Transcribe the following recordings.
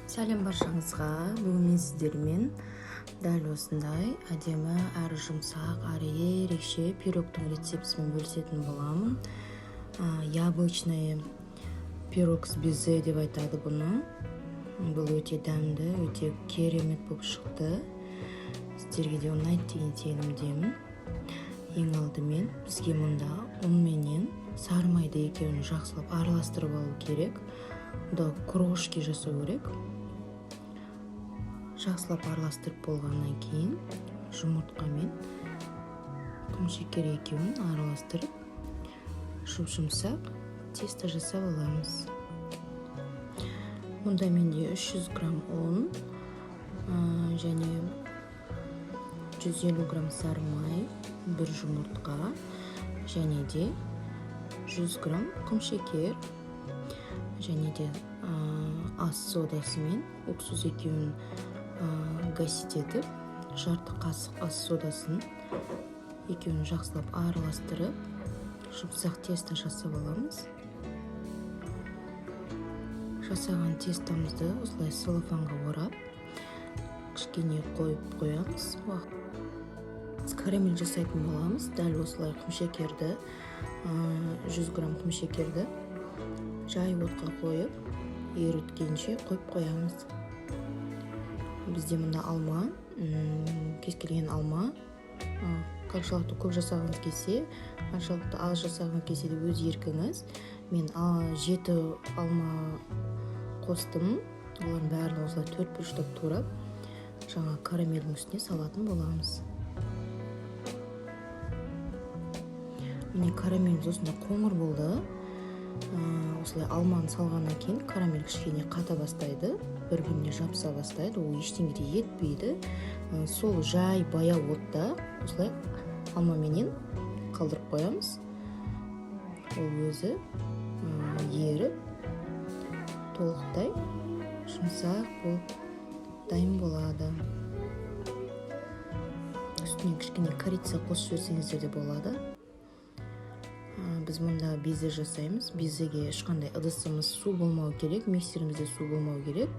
Сәлем баршаңызға! Бүгін мен сіздермен дәл осындай әдемі, әрі жұмсақ, әрі ерекше пирогтың рецептісімен бөлісетін боламын. Яблочный пирог с безе деп айтады бұны. Бұл өте дәмді, өте керемет болып шықты. Сіздерге де ұнайды деген сенімдемін. Ең алдымен бізге мұнда ұн менен сары майды екеуін жақсылап араластырып алу керек. Мұнда крошки жасау керек. Жақсылап араластырып болғаннан кейін жұмыртқа мен құмшекер екеуін араластырып, жұп-жұмсақ тесто жасап аламыз. Мұнда менде 300 грамм ұн және 150 грамм сары май, бір жұмыртқа және де 100 грамм құмшекер және де ас содасы мен уксус екеуін гасить етіп, жарты қасық ас содасын екеуін жақсылап араластырып, жұмсақ тесто жасап аламыз. Жасаған тестомызды осылай целлофанға орап, кішкене қойып қоямыз. Біз карамель жасайтын боламыз. Дәл осылай құмшекерді, 100 грамм құмшекерді жай отқа қойып, еріткенше қойып қоямыз. Бізде мында алма, кез келген алма, қаншалықты көп жасағыңыз келсе, қаншалықты аз жасағыңыз келсе де өз еркіңіз. Мен 7 алма қостым. Олардың бәрін осылай төрт бұрыштап турап, жаңа карамельдің үстіне салатын боламыз. Міне, карамеліміз осындай қоңыр болды. Осылай алманы салғаннан кейін карамель кішкене қата бастайды, бір-біріне жабыса бастайды, ол ештеңе де етпейді. Сол жай баяу отта осылай алмаменен қалдырып қоямыз. Ол өзі еріп, толықтай жұмсақ болып дайын болады. Үстіне кішкене корица қосып жіберсеңіздер де болады. Біз мұнда безе жасаймыз. Безеге ешқандай ыдысымыз су болмау керек, миксерімізде су болмау керек.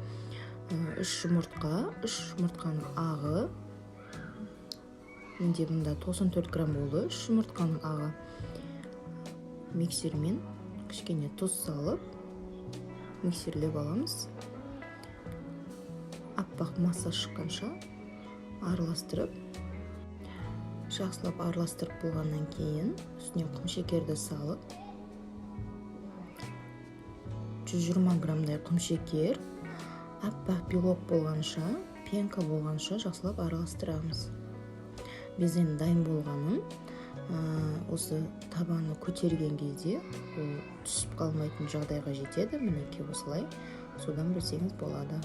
3 жұмыртқа, 3 жұмыртқаның ағы. Менде мұнда 94 грамм болды 3 жұмыртқаның ағы. Миксермен кішкене тұз салып, миксерлеп аламыз. Аппақ масса шыққанша араластырып, жақсылап араластырып болғаннан кейін үстіне құмшекерді салып, 120 граммдай құмшекер аппақ белок болғанша, пенка болғанша жақсылап араластырамыз. Безенің дайын болғанын осы табаны көтерген кезде ол түсіп қалмайтын жағдайға жетеді. Мінекей, осылай, содан білсеңіз болады.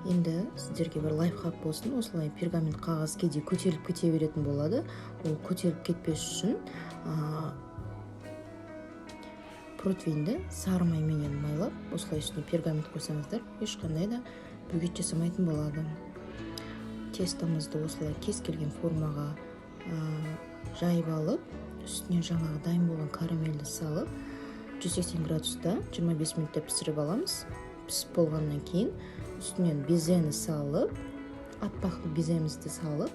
Енді сіздерге бір лайфхак болсын. Осылай пергамент қағаз кейде көтеріліп кете беретін болады. Ол көтеріліп кетпес үшін противеньді сары майменен майлап, осылай үстіне пергамент қойсаңыздар, ешқандай да бөгет жасамайтын болады. Тестомызды осылай кез келген формаға жайып алып, үстіне жаңағы дайын болған карамельді салып, 180 градуста 25 минутта пісіріп аламыз. Пісіп болғаннан кейін үстінен безені салып, аппақ беземізді салып,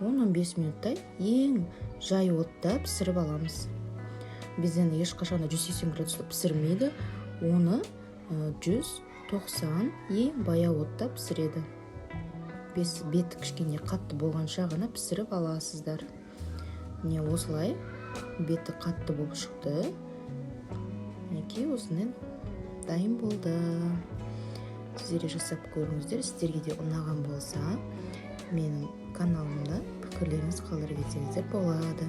10-15 минуттай ең жай отта пісіріп аламыз. Безені ешқашан да 180 градуста пісірмейді, оны 190 ең баяу отта пісіреді. Беті кішкене қатты болғанша ғана пісіріп аласыздар. Міне, осылай беті қатты болып шықты. Мінекей, осындай дайын болды. Сіздер де жасап көріңіздер. Сіздерге де ұнаған болса, менің каналымда пікірлеріңізді қалдырып кетсеңіздер болады.